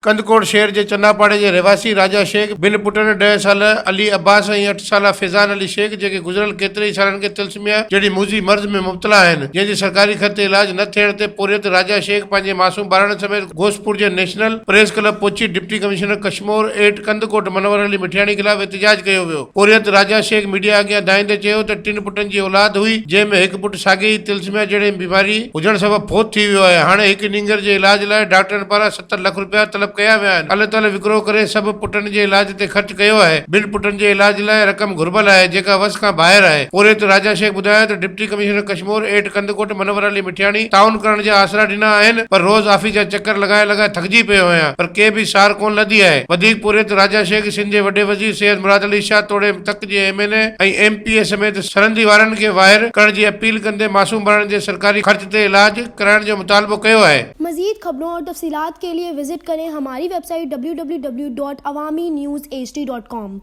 ڪنڌڪوٽ شهر جي چنا پاڙي جي رهواسي راجا شيخ، ٻن پٽن ڏهه ساله علي عباس ۽ اٺ ساله فيضان علي شيخ جيڪي گذريل ڪيتري ئي سالن کي تلسميا جهڙي موذي مرض ۾ مبتلا آهن جنهن جي سرڪاري خرچ تي علاج نه ٿيڻ تي پورهيت راجا شيخ پنهنجي معصوم ٻارڙن سميت غوثپور جي نيشنل پريس ڪلب پهچي deputy commissioner Kashmore at Kandhkot Munawar Ali Mithiani خلاف احتجاج ڪيو ويو پورهيت راجا شيخ ميڊيا اڳيان دانهيندي چيو ته ٽن پٽن جي اولاد هئي جنهن ۾ هڪ پٽ ساڳي ئي تلسميا جهڙي بيماري هجڻ سبب فوت ٿي ويو آهي هاڻي هڪ نينگر جي علاج لاء ڊاڪٽرن پاران 70 لک رپيا طلب ڪيا ويا آهن. الله تعالي وڪرو ڪري سڀ پٽن جي علاج تي خرچ ڪيو آهي. ٻن پٽن جي علاج لاء رقم گهربل آهي جيڪا وس کان ٻاهر آهي. پورهيت راجا شيخ ٻڌايو ته deputy commissioner Kashmore eight Kandhkot Munawar Ali Mithiani تعاون ڪرڻ جا آسرا ڏنا آهن پر روز آفيس جا چڪر لڳائي لڳائي ٿڪجي پيو آهيان پر ڪي به سار ڪونه لڌي آهي. وڌيڪ پورهيت راجا شيخ سنڌ جي وڏي وزير سيد مراد علي شاهه توڙي تڪ جي ايم اين اي ۽ ايم پي اي سميت سرندي وارن کي واهر ڪرڻ جي اپيل ڪندي معصوم ٻارڙن جي سرڪاري خرچ تي علاج ڪرائڻ جو مطالبو ڪيو آهي. مزيد خبرون اور تفصيلات کے لئے وزٽ ڪرين ھماري web site www.awamiNewsHD.com.